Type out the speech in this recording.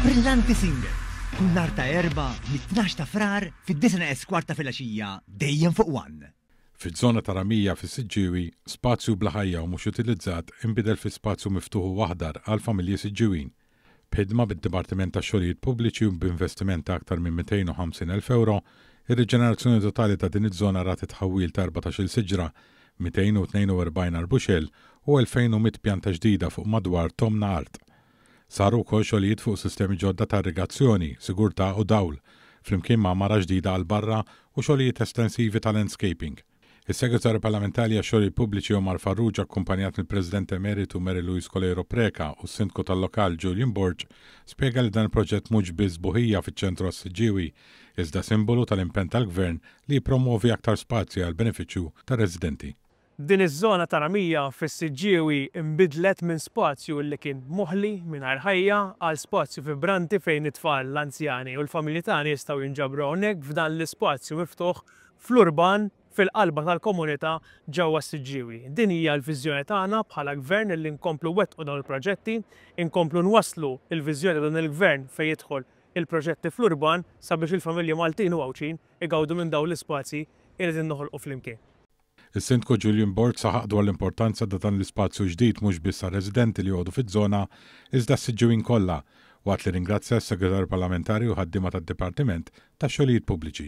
Brillanti Singers, kull nhar ta' Erbgħa mit-12 ta' Frar fid-disgħa neqes kwart ta' filgħaxija dejjem fuq One. Fiż-żona ta' Ramija fis-Siġġiewi, spazju bla ħajja u mhux utilizzat inbidel fi spazju miftuħ u aħdar għall-familji Siġġiwin. B'ħidma bid-Dipartiment tax-Xogħlijiet Pubbliċi u b'investiment ta' aktar minn 250,000 ewro, ir-riġenerazzjoni totali ta' din iż-żona rat it-tħawwil ta' 14-il siġra, 242 arbuxell u 2,100 pjanta ġdida fuq madwar tomna art. Saru wkoll xogħlijiet fuq sistemi ġodda ta' irrigazzjoni, sigurtà u dawl, flimkien ma' għamara ġdida għal barra u xogħlijiet estensivi ta' landscaping. Is-Segretarju Parlamentari għax-Xogħlijiet Pubbliċi Omar Farrugia akkumpanjat mill-President Emeritu Mary Louise Coleiro Preca u s-Sindku tal-lokal Julian Borg spjega li dan il-proġett mhux biss sbuħija fiċ-ċentru għas-Siġġiewi iżda simbolu tal-impenn tal-Gvern li jippromwovi aktar spazji għall-benefiċċju tar-residenti. Din iż-żona ta' Ramija fis-Siġġiewi nbidlet minn spazju li kien moħli, mingħajr ħajja, għal spazju vibranti fejn it-tfal, l-anzjani u l-familji tagħna jistgħu jinġabru hawnhekk f'dan l-ispazju miftuħ fl-urban fil-qalba tal-komunità ġewwa s-Siġġiewi. Din hija l-viżjoni tagħna bħala Gvern li nkomplu nwettqu dawn il-proġetti, inkomplu nwasslu l-viżjoni ta' dan il-Gvern fejn jidħol il-proġetti fl-urban sabiex il-familji Maltin u Għawdxin igawdu minn dawn l-ispazji li qegħdin noħolqu flimkien. Is-Sindku Julian Borg saħaq dwar l-importanza ta' dan l-ispazju ġdid mhux biss għar-residenti li joqogħdu fiż-żona iżda s-Siġġiwin kollha, waqt li rringrazzja s-Segretarju Parlamentari u ħaddiema tad-Dipartiment tax-Xogħlijiet Pubbliċi.